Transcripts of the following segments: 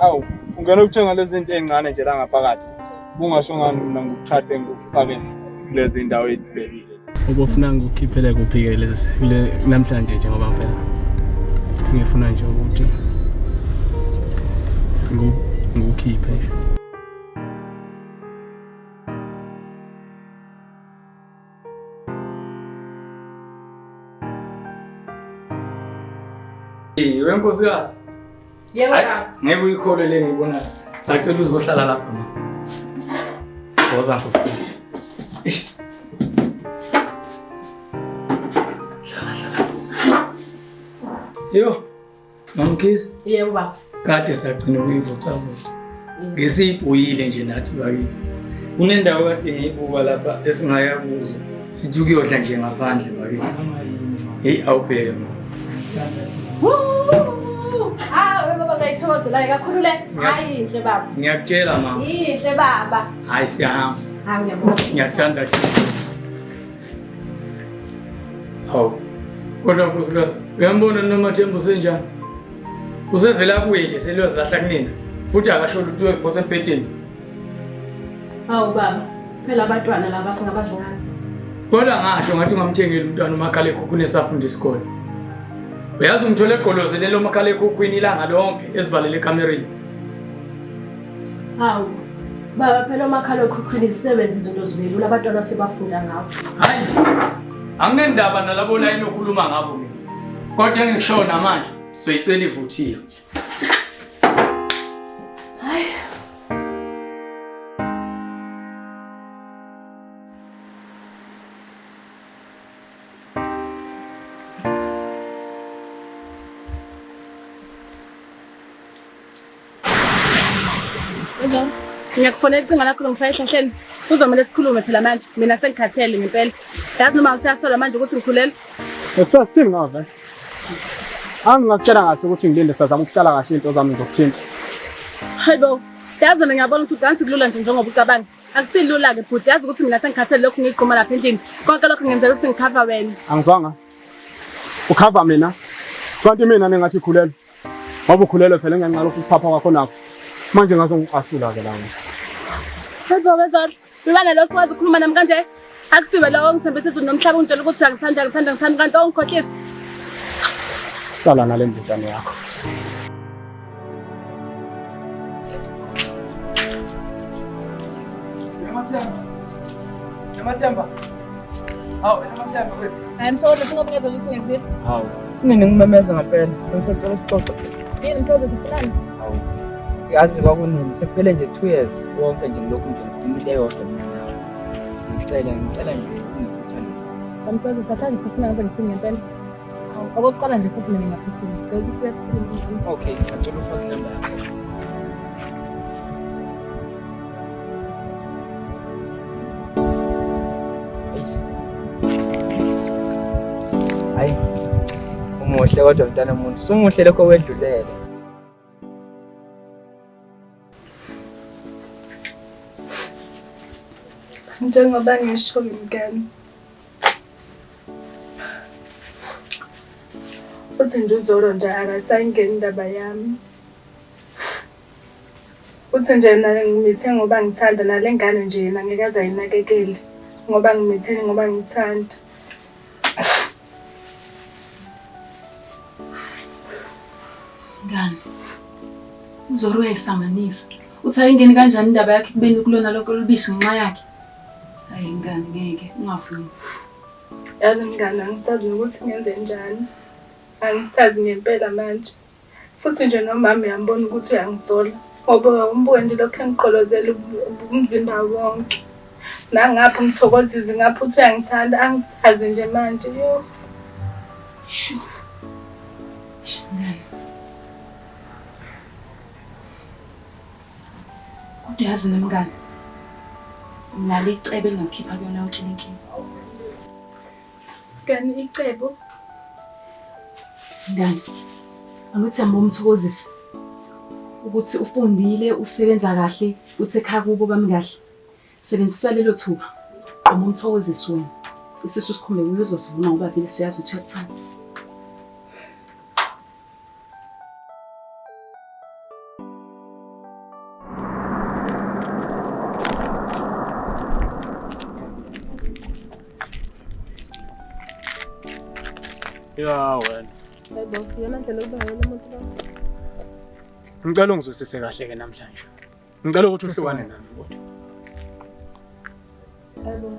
Awu, ungena ukuthenga lezi zinto ey'ncane nje la ngaphakathi. Bungasho ngani mina ngikuthathe ngikufake kulezi ndawo ey'bhekile. Ubufuna ngikukhiphele kuphi-ke lezi kule namhlanje nje ngoba phela ngifuna nje ukuthi ngikukhiphe nje. Hey, wenkosikazi. Yebo Hayi, baba. ngeke uyikholwe le ngiyibonayo. Sacela uzohlala lapha ma. Woza nkosikazi. Eish. Hlala hlala nkosikazi. Yo, Mamkhize. Yebo baba. Kade sagcina ukuyivocavoca. Ngesiyibhuyile nje nathi bakithi. Kunendawo kade ngiyibuka lapha esingaya kuzo. Sithi ukuyodla nje ngaphandle bakithi. Hey awubheke ma. Hawu baba ngiyayithokozela kakhulu le. Hayi inhle baba. Ngiyakutshela ma. Inhle baba. Hayi siyahamba. Hayi ngiyabonga. Ngiyakuthanda. Hawu. Kodwa nkosikazi, uyambona noMathemba usenjani? Usevele abuye nje seliyozilahla kunina. Futhi akasho lutho uyophosa embhedeni. Hawu baba, phela abantwana laba singabazali. Kodwa ngasho ngathi ungamthengeli umntwana umakhalekhukhwini esafunda isikole. Uyazi umthole egqolozele lo makhalekhukhwini ilanga lonke ezivalele ekamereni. Hawu baba, phela umakhalekhukhwini zisebenza izinto zibe lula abantwana sebafunda ngabo. Hayi. Anginendaba nalabo layini okhuluma ngabo mina. Kodwa engikushoyo namanje soyicela ivuthiwe. Hayi. Ngiyakufonela icingo lakho longifaka ehlahleni. Kuzomele sikhulume phela manje. Mina sengikhathele ngempela. Yazi noma usayasola manje ukuthi ngikhulelwe. Ekusasithini ngave? Angingakutshela kahle ukuthi ngilinde sazama ukuhlala kahle into zami ngizokuthinta. Hayibo. Yazi mina ngiyabona ukuthi ucansi kulula nje njengoba ucabanga. Akusilula-ke bhuti, yazi ukuthi mina sengikhathele lokhu ngigquma lapha endlini. Konke lokhu ngenzela ukuthi ngikhava wena. Angizwanga. Ukhava mina. Kanti mina ningathi ikhulelwe. Ngoba ukhulelwe phela ngenxa lokhu kuphapha kwakho nakho. Manje ngazongicasula ke la. Hayibo wezodla. Ubana lo sikwazi ukukhuluma nami kanje? Akusiwe lo ongithembisa izulu nomhlaba ungitshela ukuthi uyangithanda, uyangithanda, ngithanda kanti ongikhohlisa. Sala nale mbutane yakho. Emathemba. Emathemba. Hawu, Emathemba wethu. I'm sorry, singoba ngezwe ukuthi ngenzile. Hawu. Nini ngimemeza ngempela. Bengisacela usixoxe. Yini mthokozo sifunani? Hawu. Yazi kwakunini sekuphele nje 2 years wonke nje ngilokhu nje ngikhuluma into eyodwa mina nawe. Ngicela nje ungikhuthale. Mthokozo sahlanje sifuna ngaze ngithini ngempela. Okokuqala nje futhi mina ngiyaphuthuma. Ngicela ukuthi sibuye sikhulume. Okay, ngisacela ufake inamba yakho. Eish. Hayi. Umuhle kodwa mntana womuntu. Sumuhle lokho wedlulele. Njengoba ngisho-ke mngani. Uthi nje uZoro nje akasayingeni indaba yami. Uthi nje mina ngimithe ngoba ngithanda nale ngane nje yena ngeke aze ayinakekele ngoba ngimitheni ngoba ngithanda. Mngani, uZoro uyayisanganisa. Uthi ayingeni kanjani indaba yakhe ekubeni kulona lonke olubishi ngenxa yakhe? Hayi mngani, ngeke ungavumi. Yazi mngani angisazi nokuthi ngenze njani. Angisazi ngempela manje. Futhi nje nomama uyambona ukuthi uyangisola. Ngoba umbuke nje lokhu engigqolozela umzimba wonke. Nangapha umthokozisi ngapha uthi uyangithanda angisazi nje manje yo. Shu. Eish, Mngani. Kodwa yazi nomngani, nginalo icebo elingakukhipha kuyona yonke le nkinga. Mngani icebo? Mngani, angithi uyambona uMthokozisi ukuthi ufundile, usebenza kahle, futhi ekhaya kubo bami kahle. Sebenzisa lelo thuba, qoma uMthokozisi wena. Isisu sikhombe kuye uzosivuma ngoba vele siyazi ukuthi uyakuthanda. Ya wena. Hayibo, iyona ndlela yokuba ngayo lo muntu lo. Ngicela ungizwisise kahle ke namhlanje. Ngicela ukuthi uhlukane nami kodwa. Hayibo.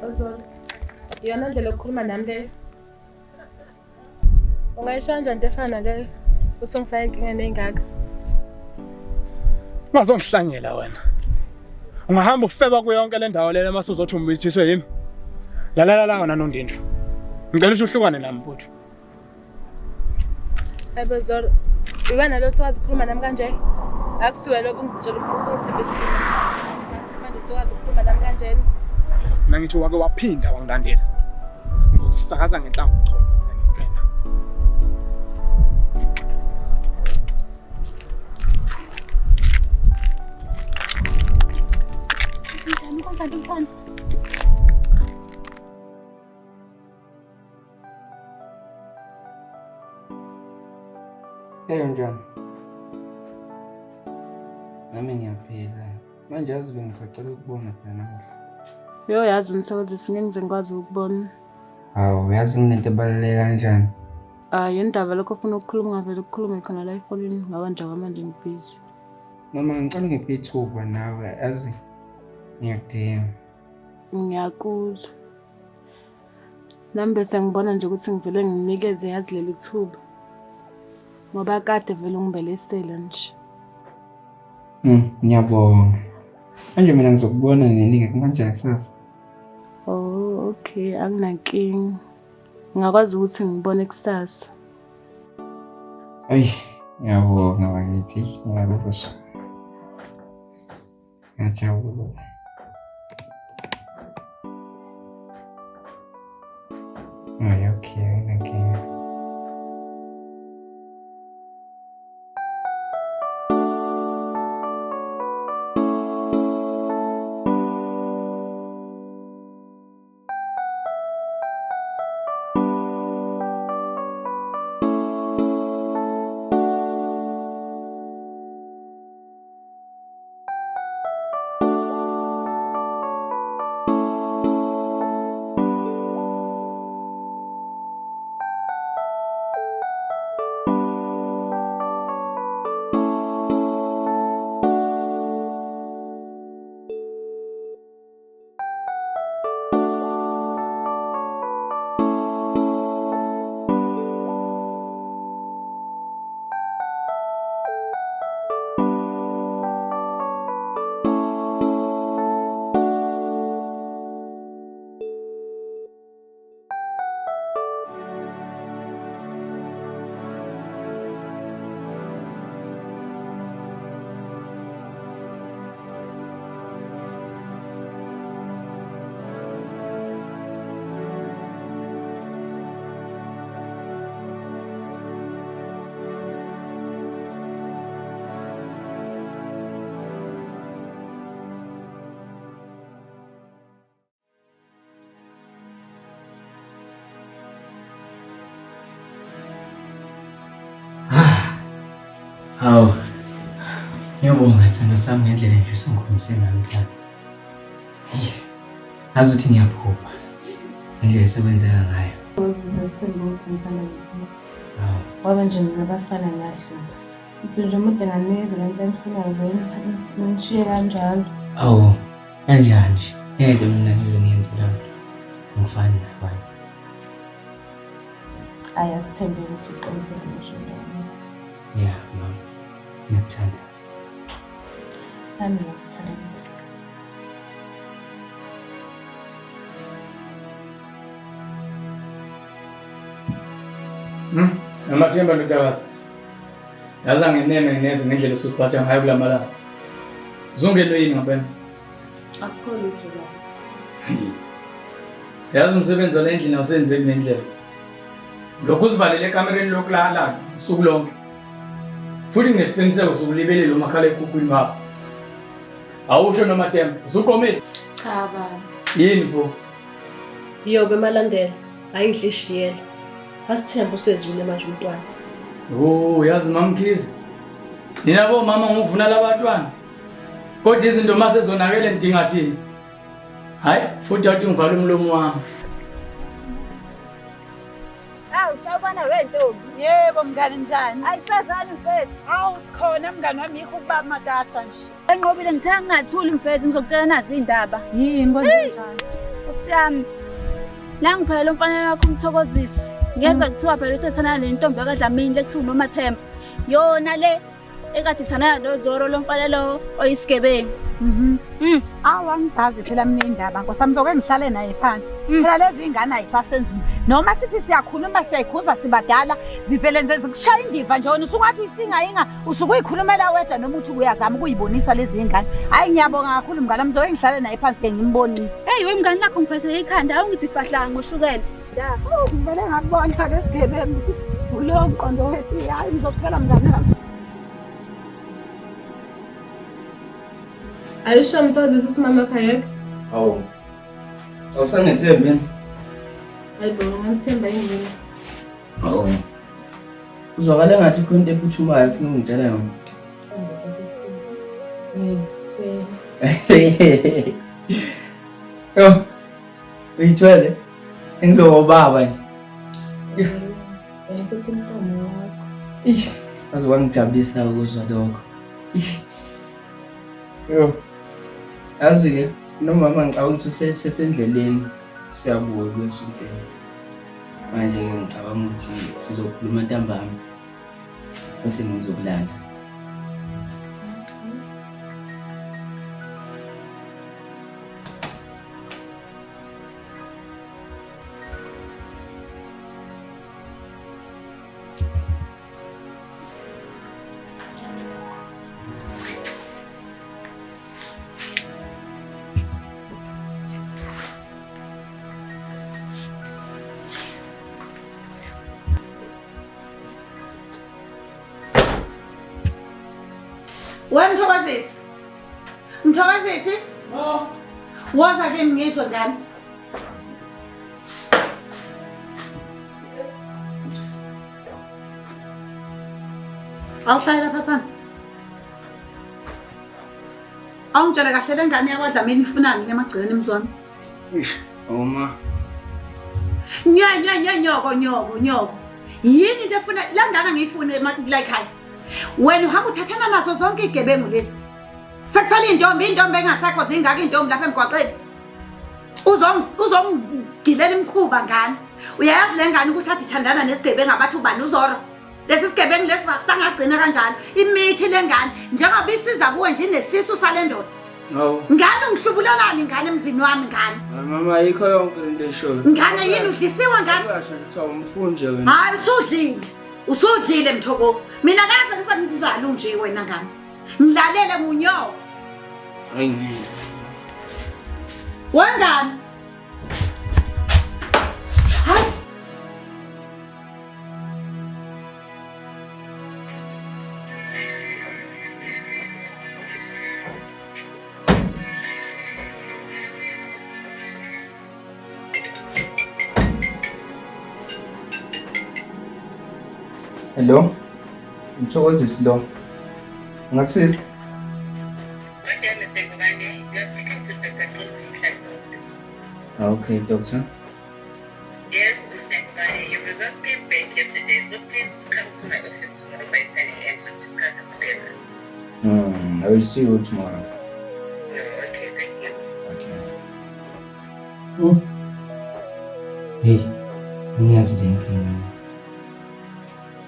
Ozolo. Iyona ndlela yokukhuluma nami leyo. Ungayisho kanjani into efana naleyo? Uthi ungifake enkingeni engaka. Ungazongihlanyela wena. Ungahamba ufeba kuyo yonke le ndawo lena mase uzothi umithiswe yimi. Lalela la wena Nondindwa. Ngicela ukuthi uhlukane nami mfuthu. Hayibo Zoro. Iwena lo sokwazi ukukhuluma nami kanje? Akusiwe lo ungitshela ungithembisa ukuthi manje sokwazi ukukhuluma nami kanjena. Mina ngithi wake waphinda wangilandela. Ngizokusakaza ngenhlamvu chopho mina ngempela. Njani ukwenza nto mfana? Hey unjani? Nami ngiyaphila. Manje yazi bengisacela ukubona phela namuhla. Yo yazi umthokozisi ngeke ngize ngikwazi ukubona. Hawu yazi nginento ebaluleke kanjani? Ah yini ndaba lokho ofuna ukukhuluma ungavele ukukhulume khona la efonini ngoba njengamanje ngibhizi. Noma ngicela ungiphe ithuba nawe yazi ngiyakudinga. Ngiyakuzwa. Nami bese ngibona nje ukuthi ngivele nginikeze yazi leli thuba. Ngoba kade vele ungibelesela nje. Ngiyabonga. Manje mina ngizokubona nini-ke kumanjani kusasa? Oh, okay, anginankinga. Ngingakwazi ukuthi ngibone kusasa. Ayi, ngiyabonga bakithi, ngiyakuzwa. Ngiyajabula. Ay, okay, anginankinga. Hawu. Ngiyabonga sithando sami ngendlela nje usungikhombise ngayo uthando. Hey. Ngazi ukuthi ngiyaphupha. Ngendlela esekwenzeka ngayo. Uzisethemba ukuthi ngithanda kakhulu. Hawu. Ngoba nje mina abafana ngiyahlupha. Ngithi nje umuntu enganikeza le nto engifunayo vele ngishiye kanjalo. Awu, kanjani nje? Ngeke mina ngize ngiyenze leyo nto. Angifani nabanye. Ayi asithembe ukuthi uqinisele ngisho njalo. Yeah, mama. Ngiyakuthanda. Nami ngiyakuthanda. Namathemba ndodakazi. Yazi angeneme ngineze ngendlela osuphatha ngayo kula malanga. Uzungenwe yini ngempela? Akukho lutho la. Yazi umsebenzi wale ndlini awusenzeki ngendlela. Lokhu uzivalele ekamereni lokulala usuku lonke. Futhi nginesiqiniseko sokulibelele umakhala ekhukhwini wakho. Awusho Nomathemba, usuqomile? Cha baba. Yini pho? Yobe malandela, ayidli ishiyela. Asithembe usezwile manje umntwana. Oh, yazi mamkhize. Nina bomama ngokuvuna labatwana. Kodwa izinto mase zonakele nidinga thini? Hayi, futhi athi ngivala umlomo wami. Sawubona wentombi. Yebo mngani njani? Ayisazani mfethu. Awu sikhona mngani wami yikho ukuba matasa nje. Enqobile ngithe ngingathuli mfethu ngizokutshela nazi indaba. Yini kwenzenjani? Nkosi yami. Nangu phela umfanelo wakho umthokozisi. Ngiyeza kuthiwa phela usethandana nentombi yakwaDlamini lekuthiwa uNomathemba. Yona le ekade ithandana noZoro lo mfanelo oyisigebengu. Awu angizazi phela mina indaba Nkosi yami ngizoke ngihlale naye phansi. Phela lezi ingane ayisasenzi noma sithi siyakhuluma siyayikhuza sibadala zivele nje zikushaya indiva nje wena usungathi uyisingayinga usuke uyikhulumela wedwa noma uthi uyazama ukuyibonisa lezi ingane. Hayi ngiyabonga kakhulu mngani wami ngizoke ngihlale naye phansi ke ngimbonise. Hey we mngani lakho ngiphethe ikhanda awungithi bhadla ngoshukela. Ya, ngivele ngakubona ke sigebengu ukuthi ulowo mqondo wethu. Hayi ngizokuphela mngani wami. Ayisho msazisi ukuthi umama wakho akekho. Hawu. Awusangethembi yini? Hayi bo, ngamthemba yini mina? Hawu. Uzwakala engathi khona into ephuthumayo ufuna ukungitshela yona. Ngizithwele. Yo. Uyithwele? Ngizobaba nje. Wena futhi umntwana wakho. Ish, waze wangijabulisa ukuzwa lokho. Ish. Yo. Yazi-ke nomama ngicabanga ukuthi usesendleleni siyabuya kuya esontweni. Manje-ke ngicabanga ukuthi sizokhuluma ntambama bese ngizokulanda. We Mthokozisi. Mthokozisi? Woza kimi ngizwe ngane. Awuhlale lapha phansi. Awungitshele kahle le ngane yakwaDlamini ifunani emagcekeni emzi wami. Ish, awuma. Nyo nyo nyo nyoko nyoko nyoko. Yini into efuna la ngane angiyifuni la ekhaya. Wena uhamba uthathana nazo zonke igebengu lezi. Sekuphela intombi intombi engasekho zingaka intombi lapha emgwaqeni. Uzongigilela imikhuba ngane. Uyayazi le ngane ukuthi athi ithandana nesigebengu abathi ubani uZoro. Lesi sigebengu lesi sangagcina kanjalo. Imithi le ngane njengoba isiza kuwe nje inesisu sale ndoda. Hawu. Ngane ungihlubulelani ngane emzini wami ngane? Mama ayikho yonke lento eshoyo. Ngane yini udlisiwe ngane? Uyasho kuthiwa umfundi nje wena. Hayi usudlile. Usudlile Mthoko. Mina kaze ngisangizala unje wena ngane. Ngilalele ngunyoko. Hayi ngeke. Wengane. Hayi. Hello? Mthokozisi lo. Ngakusiza? Good day, Mr. Ngubane. You're speaking to Dr. Clinton Hospital. Okay, doctor. Yes, Mr. Ngubane, your results came back yesterday, so please come to my office tomorrow by 10 a.m. to discuss them further. I will see you tomorrow. No, okay, thank you. Okay. Hey, ngiyazi le nkinga.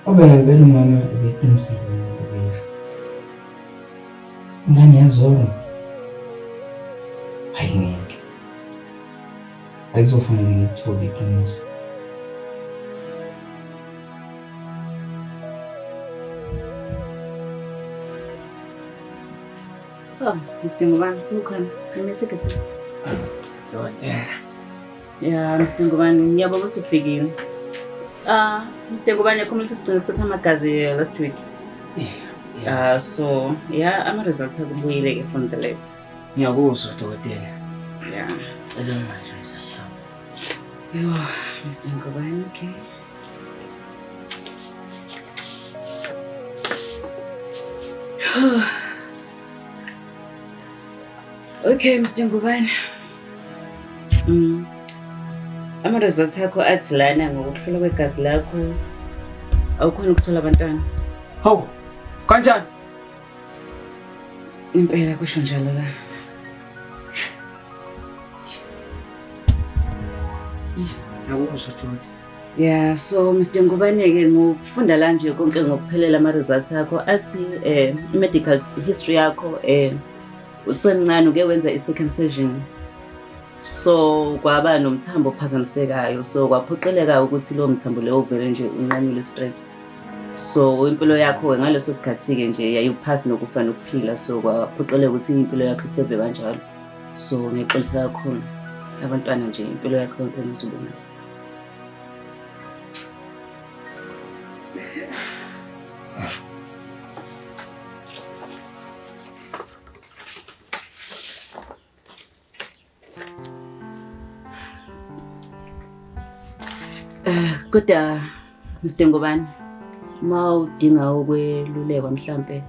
Ngoba ngempela umama ubeqinisile ngento ebeyisho. Ingane yaZoro. Hayi ngeke. Akuzofanele ngikuthole iqiniso. Oh, Mr. Ngubane, sikhona. Nimeseke sisi. Dokotela. Ya, Mr. Ngubane, ngiyabonga ukuthi ufikile. Mr. Ngubane, khumbula sigcine sithatha amagazi last week. So, yeah, ama-results akubuyile from the lab. Ngiyakuzwa dokotela. Yeah. Cela manje isasha. Yo, Mr. Ngubane, okay. Okay, Mr. Ngubane. Ama-results akho athi lana ngokuhlolwa kwegazi lakho Awukhona ukuthola abantwana. Hawu, kanjani? Impela kusho njalo la. Ngiyakuzwa Jodi. Yeah, so Mr. Ngubane-ke ngokufunda la nje konke ngokuphelela ama-results akho athi i-medical history yakho usemncane uke wenza i-circumcision. So kwaba nomthambo ophazamisekayo, so kwaphoqeleka ukuthi lowo mthambo leyo uvele nje unqanyule straight. So impilo yakho-ke ngaleso sikhathi-ke nje yayiwuphasi nokufa nokuphila, so kwaphoqeleka ukuthi impilo yakho iseve kanjalo. So ngiyaxolisa kakhulu abantwana nje impilo yakho yonke ngizobe nayo. Kodwa Mr Ngubane, uma udinga ukwelulekwa mhlampe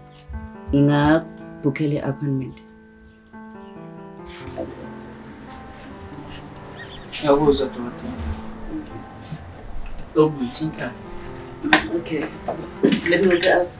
ngingabhukhela i-appointment. Ngiyakuzwa dokotela. Lokhu ngithinta. Okay, so let me go out.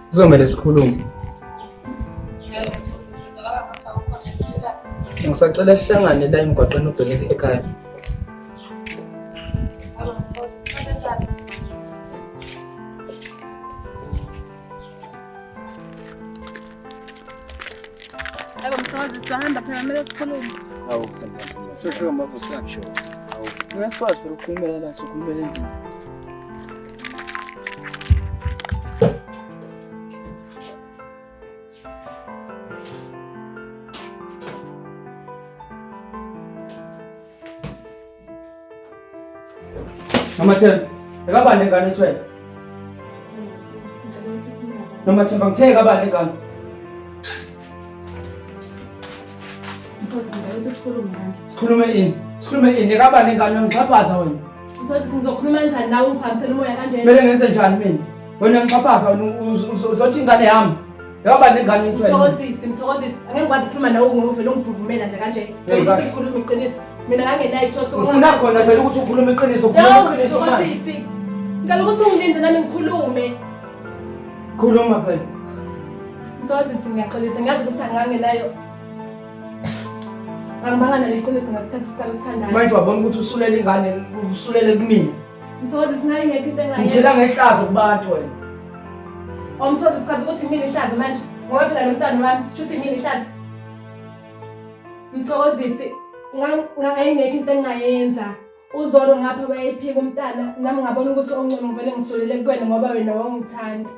Kuzomele sikhulume. Ngisacela sihlangane la emgwaqeni ubheke ekhaya. Yebo Mthokozisi, wahamba phela kumele sikhulume. Hawu, sho sho mavusana. Sho. Hawu. Ungasikwazi phela ukukhulumela la, sokhulumela endlini. Nomathemba, ekabani lengane ethwele? Nomathemba, ngithe ekabani lengane? Mthokozisi, ngicela ukuthi sikhulume manje. Sikhulume ini? Sikhulume ini? Ekabani lengane uyangixhaphaza wena? Mthokozisi, ngizokhuluma kanjani nawe ungiphamisela umoya kanjena? Kumele ngenze njani mina? Wena uyangixhaphaza wena uzothi ingane yami. Ekabani lengane ethwele? Mthokozisi, Mthokozisi, angeke ngikwazi ukukhuluma nawe ngoba uvele ungibhuvumela nje kanje. Hey, Ngicela kahle. ukuthi sikhulume iqiniso. Mina ngangenayo inhloso. Ufuna khona vele ukuthi ukhulume iqiniso, ukhulume iqiniso manje. Mthokozisi, ngicela ukuthi ungilinde nami ngikhulume. Khuluma phela. Mthokozisi, ngiyaxolisa, ngiyazi ukuthi angangenayo. Angibanga nalo iqiniso ngesikhathi siqala ukuthandana. Manje wabona ukuthi usulele ingane, usulele kumina. Mthokozisi, nayo ingekho into engayenza. Ngithela ngehlazo kubantu wena. Oh, Mthokozisi, chaza ukuthi mina ihlazo manje. Ngoba phela lo mntwana wami, shuthi mina ihlazo. Mthokozisi, ngangayingekho into engingayenza. Uzolo ngapha wayephika umntana, nami ngabona ukuthi ongcono ngivele ngisulele kuwena ngoba wena wawungithanda.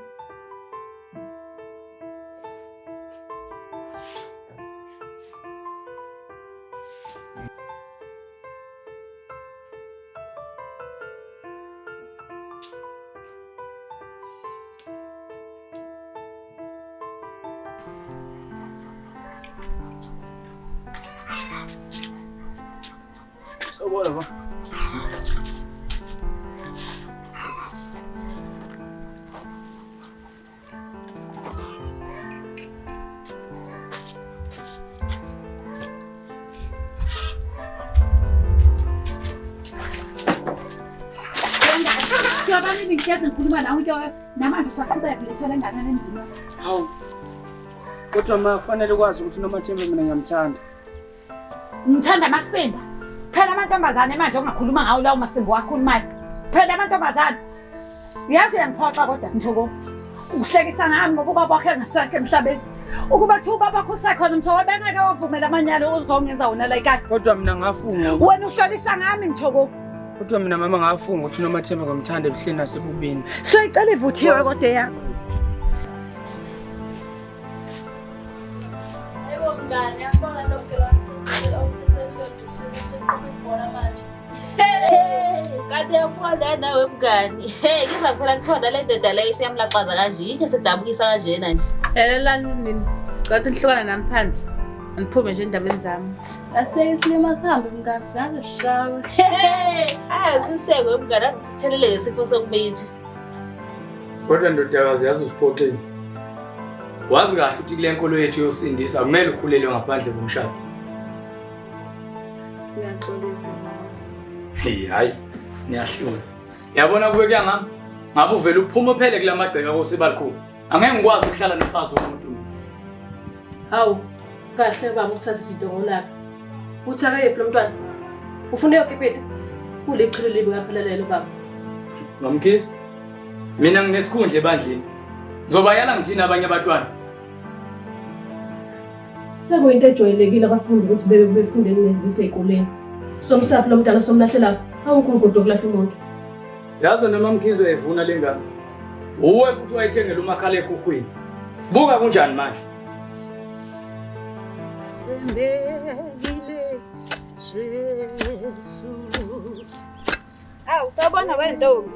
Sawubona ba. Njengoba ngihlezi ngikhuluma nawe ke namanje usaqhubeka kulethela ingane emzini wakho. Hawu. Kodwa ma kufanele ukwazi ukuthi Nomathemba mina ngiyamthanda. Ngithanda amasimba. Phela amantombazane manje ongakhuluma ngawo lawo masimba wakhulumayo. Phela amantombazane. Uyazi uyangiphoxa kodwa Mthoko. Uhlekisa ngami ngoba ubaba wakhe engasekho emhlabeni. Ukuba kuthiwa ubaba wakho usekhona Mthoko bengeke wavumela amanyala ozongenza wona la ekhaya. Kodwa mina ngafunga. Wena uhlolisa ngami Mthoko. Kodwa mina mama ngafunga ukuthi Nomathemba ngiyamthanda ebuhleni nasebubini. Soyicela ivuthiwe kodwa eyakho. Yebo mngani, ngiyakubona lokho manje. Kanti uyabona nawe mngani. Hey, ngiza phela ngithanda le ndoda leyo isiyamlaxaza kanje. Yikho sedabukisa kanjena nje. Lalelani nini. Ngathi nihlukana nami phansi. Angiphume nje endabeni zami. Aseke isilima sihambe mngani singaze sishawe. Hayi sisekwe mngani aze sitheleleke isifo sokumitha. Kodwa ndodakazi yazi usiphoxile. Wazi kahle ukuthi kule nkolo yethu yosindisa akumele ukhulelwe ngaphandle komshado. Ngiyaxolisa mama. Hey hayi niyahlula. Yabona kube kuya ngami ngabe uvele uphume phele kula magceka kosibalikhulu. Angeke ngikwazi ukuhlala nomfazi womuntu mina. Hawu, kahle baba ukuthatha izinto ngolaka. Uthi akayephi lo mntwana? Ufuna uyokipita? Ulichilo libi kaphela lelo baba. Mamkhize, mina nginesikhundla ebandleni. Ngizobayala ngithini abanye abantwana? Sekuyinto ejwayelekile abafundi ukuthi bebe befunde nezise ey'koleni. Somsaphi lo mntana somlahlela awukho umgodi wokulahla umuntu. Yazi noma Mkhize uyayivuna le ngane. Uwe futhi wayithengela umakhalekhukhwini. Buka kunjani manje? Thembekile Jesu. Awu sawubona wentombi.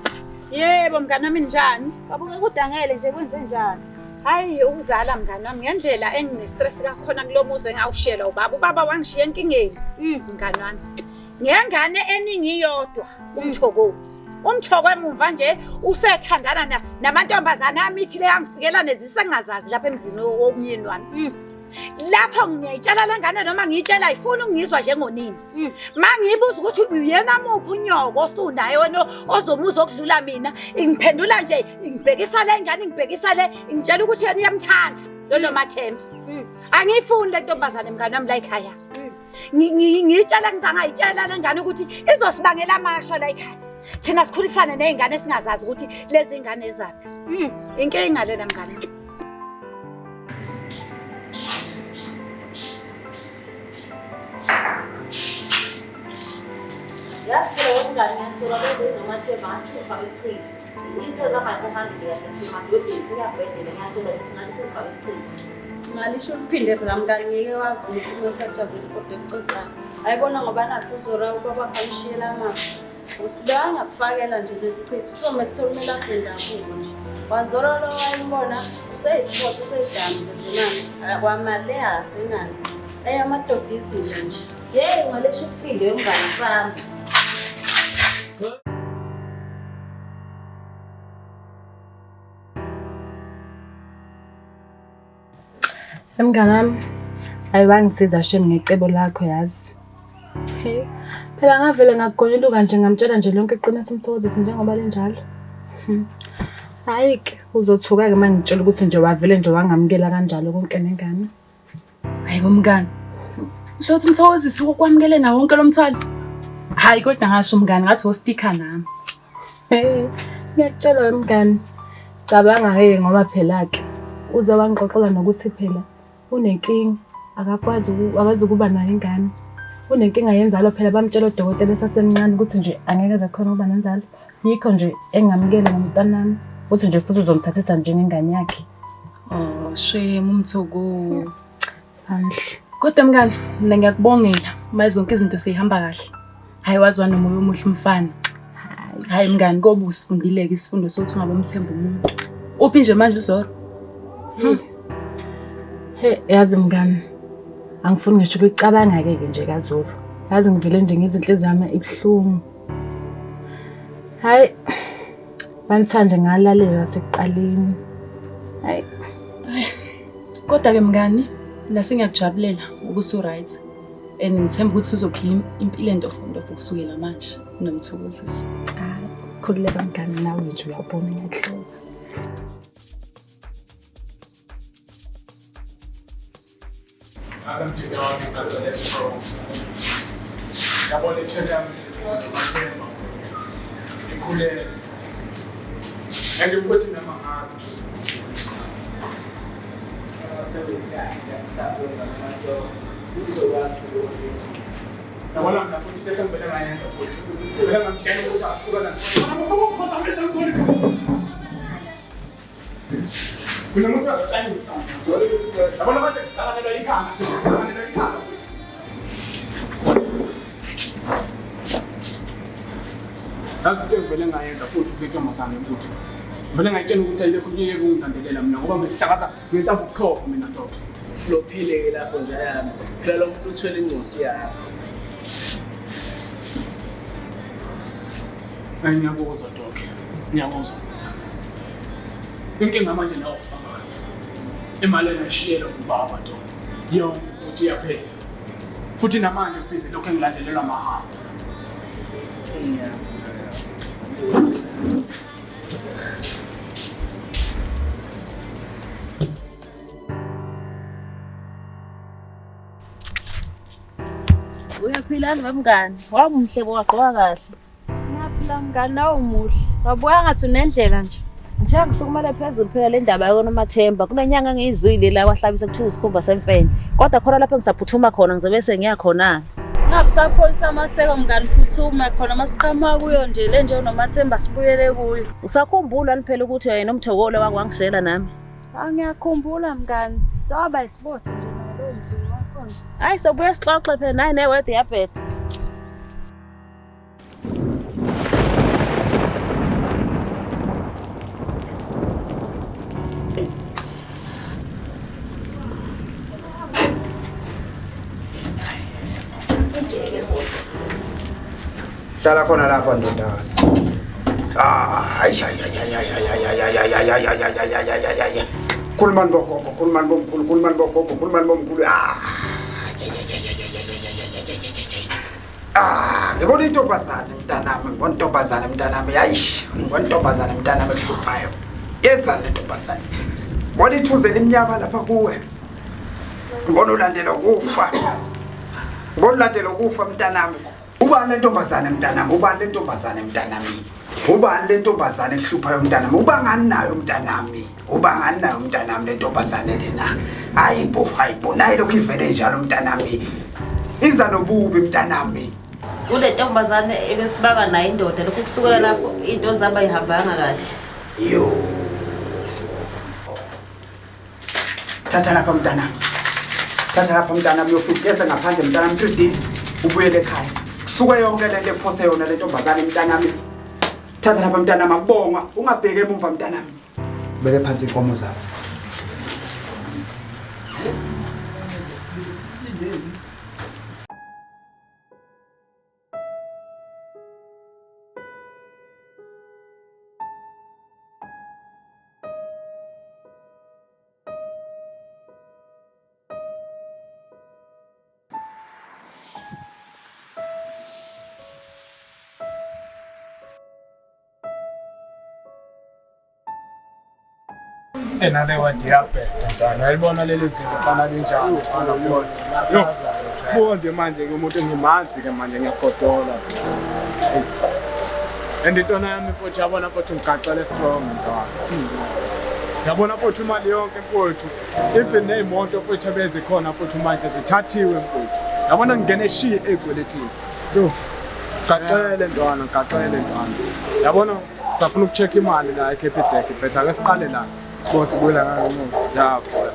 Yebo mngani wami njani? Wabuka kudangele nje kwenze njani? Hayi ukuzala mngani wami ngendlela engine-stress kakhona kulo muzi engawushiyela ubaba. Ubaba wangishiya enkingeni. Mngani wami. Ngengane eningi iyodwa uMthoko. UMthoko emuva nje usethandana namantombazane amithi le yangifikela nezisengazazi lapha emzini womyeni wami. Lapho ngiyayitshela le ngane noma ngiyitshela ayifuni ukungizwa njengonini. Ma ngiyibuza ukuthi uyena muphi unyoko osunaye wena ozomuza okudlula mina, ingiphendula nje ingibhekisa le ngane ingibhekisa le ingitshela ukuthi yena uyamthanda lolo Mathemba. Angiyifuni le ntombazane mngani wami la ekhaya. Ngiyitshela ngizangayitshela le ngane ukuthi izosibangela amashwa la ekhaya. Thina sikhulisane nezingane esingazazi ukuthi lezi ngane ezaphi. Inkinga lena mngani. Yazi phela womngani ngiyasola lokho noMathemba ngathi sengifake isichitho. Into zami azisahambi nje kahle nje emadolobheni sekuyabhedela ngiyasola ukuthi ngathi sengifake isichitho. Ngalisho uphinde phela mngani ngeke wazi ukuthi usajabule kodwa ekuxoxana. Ayibona ngoba nakho uzora ubaba akamshiyela amazwi. Usilwa ngakufakela nje lesichitho kuzomele kuthiwa umelaphi wendabuko nje. Wazora lo wayembona useyisiphothi useyidamu nje manje kwamali asenani. Eyamadodisi nje nje. Yey ngalesho uphinde yomngani sami. Mngani wami, hayi wangisiza shame ngecebo lakho yazi. Hey, phela ngavele ngakugonyuluka nje ngamtshela nje lonke iqiniso uMthokozisi njengoba linjalo. Hayi ke uzothuka-ke uma ngitshela ukuthi nje wavele nje wangamukela kanjalo konke nengane. Hayi bo mngani. Usho ukuthi uMthokozisi ukwamukele nawo wonke lo mthwalo? Hayi kodwa ngasho mngani ngathi ostika nami. Hey, ngiyakutshela we mngani. Cabanga-ke ngoba phela-ke uze wangixoxela nokuthi phela unenkinga akakwazi akazi ukuba nayo ingane. Unenkinga yenzalo phela bamtshela odokotela esasemncane ukuthi nje angeke aze khona ukuba nenzalo. Yikho nje engamukele nomntanami ukuthi nje futhi uzomthathisa njengengane yakhe. Oh shame uMthoko. Bandla. Kodwa mngani mina ngiyakubongela uma zonke izinto seyihamba kahle. Hayi waziwa nomoya omuhle umfana. Hayi mngani kobe usifundile-ke isifundo sokuthi ungabe umthemba umuntu. Uphi nje manje uZoro? Hey, yazi mngani, angifuni ngisho ukucabanga-ke ke nje kaZoro. Yazi ngivele nje ngezinhliziyo yami ibuhlungu. Hayi, banithiwa nje ngalalela sekuqaleni. Hayi. Kodwa-ke mngani, mina sengiyakujabulela ukuthi u-right. And ngithemba ukuthi uzophila impilo entofontofo kusukela manje noMthokozisi. Hayi, khululeka mngani nawe nje uyabona ngiyakuhlola. Asamjida wami ngazo lesipro. Yabona ithemba yami Mathemba. Ikhulele. Angikuthi noma ngazi. Abasebenzi kahle ngisabuza nabantu uzokwazi ukubona. Yabona mina futhi bese ngivele ngayenza futhi. Ngivele ngamtshela ukuthi akuhlukana. Mina umuntu akahlanyisa. Yabona manje ngisakanelwa ikhanda, ngisakanelwa ikhanda futhi. Yazi into engivele ngayenza futhi kule ntombazane ukuthi vele ngayitshela ukuthi ayilokhu ngiyeke ukungilandelela mina ngoba ngihlakaza ngentambo ubuchopho mina ntombi. Flophile-ke lapho nje yami. Phela lo muntu uthwele ingcosi yakho. Ngiyakuzwa Dok. Ngiyakuzwa mfethu. Inkinga manje nawo ufakazi. Imali engishiyele ubaba Dok. Yonke ukuthi iyaphela. Futhi namanje mfethu lokho engilandelelwa mahhala. Uyaphila mngani? Wamuhle wagqoka kahle. Ngiyaphila mngani, nawe umuhle. Wabuka ngathi unendlela nje. Ngithe ngisukumele phezulu phela le ndaba yona uMathemba. Kunenyanga engiyizwile la wahlabisa kuthiwa isikhumba semfene. Kodwa khona lapho engisaphuthuma khona ngizobe sengiya khona. Ngabe usapholisa amaseko mngani, phuthuma khona masiqhamuka kuyo nje le nje uNomathemba sibuyele kuyo. Usakhumbula phela ukuthi yena umthokolo wake wangishela nami. Angiyakhumbula mngani. Sawaba isibotho nje nalo mzulu wakhona. Hayi sobuye sixoxe phela naye ne-weather iyabheda. Hlala khona lapha ndodakazi. Hayi hayi hayi hayi hayi hayi hayi hayi hayi hayi hayi hayi hayi hayi. Khulumani bogogo, khulumani bomkhulu, khulumani bogogo, khulumani bomkhulu. Ah. Ah, ngibona intombazane mntanami, ngibona intombazane mntanami. Hayish, ngibona intombazane mntanami ehluphayo. Yezani lentombazane. Ngibona ithuze limnyama lapha kuwe. Ngibona ulandela ukufa. Ngibona ulandela ukufa mntanami. Ubani le ntombazane mntanami? Ubani le ntombazane mntanami? Ubani le ntombazane ehluphayo mntanami? Uba ngani nayo mntanami? Uba ngani nayo mntanami le ntombazane lena? Hayi bo, hayi bo, nayi lokhu ivele njalo mntanami. Iza nobubi mntanami. Kule ntombazane ebesibanga nayo indoda lokhu kusukela lapho into zami ayihambanga kahle. Yo. Thatha lapha mntanami. Thatha lapha mntanami uyofika ngaphandle mntanami 3 days ubuyele ekhaya. Kusuke yonke lento ephose yona le ntombazane mntanami. Thatha lapha mntanami akubongwa ungabheki emuva mntanami. Beke phansi inkomo zakho. Enale wadi iyabheda mntana, uyalibona leli zinto fana linjani mfana ubona. Yo, buka nje manje ke umuntu ngimanzi ke manje ngiyagodola. And intwana yami futhi yabona futhi ngigaxele strong mntwana. Yabona futhi imali yonke mfowethu, even ney'moto futhi ebezikhona futhi manje zithathiwe mfowethu. Yabona ngingene shi ey'kweletini. Yo, gaxele ntwana, gaxele ntwana. Yabona safuna uku-check imali la eCapitec, but ake siqale la. Sibone sibuyela ngayo. Ya boy.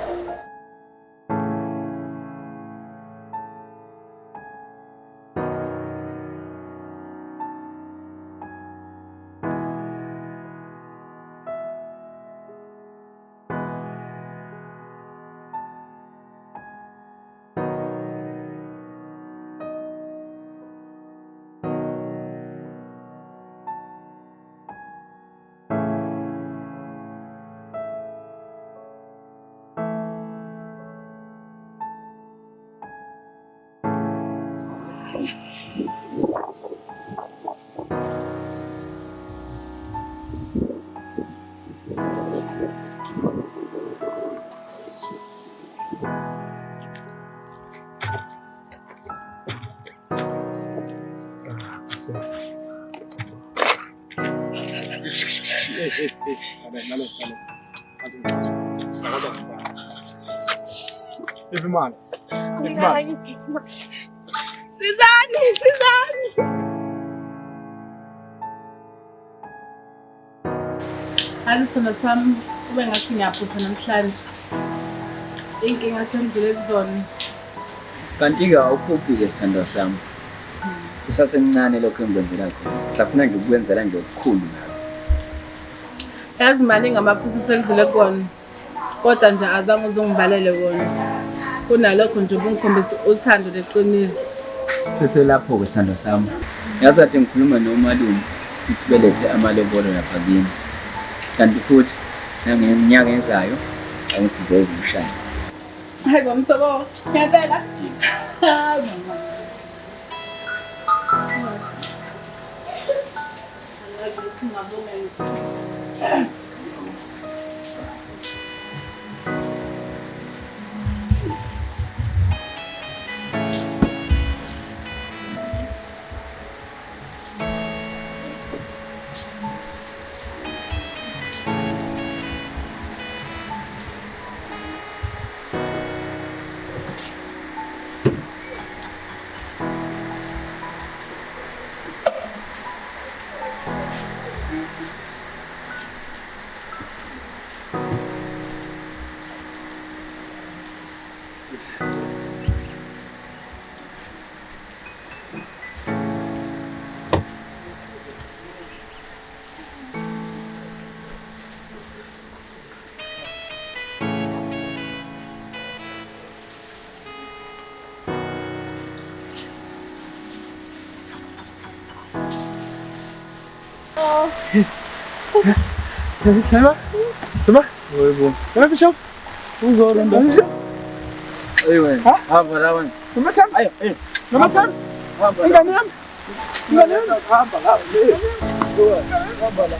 Iphi imali? Iphi imali? Sizani, sizani. Hayi sithando sami, kube ngathi ngiyaphupha namhlanje. Inkinga sendlule kuzona. Kanti-ke awuphuphi-ke sithandwa sami. Usasemncane lokho engikwenzela khona. Ngisafuna nje ukukwenzela nje okukhulu nawe. Yazi maningi amaphutha esekudlule kuwona. Kodwa nje azange uze ungibalele wona. Kunalokho nje ubungikhombisa uthando leqiniso. Seselapho-ke sithandwa sami. Yazi kade ngikhuluma nomalume ithi belethe amalobolo lapha kimi. Kanti futhi nangeminyaka ezayo angithi ziveze umshado. Hayi bo Mthokozo, ngempela. Hayi mama. 来吧，怎么？我怎么不行？ Uzolo 怎么行？ 哎呦喂！啊！ 不来问。 怎么唱？ 哎哎， 怎么唱？ingane yami, ingane yami. Hamba la. Hamba la.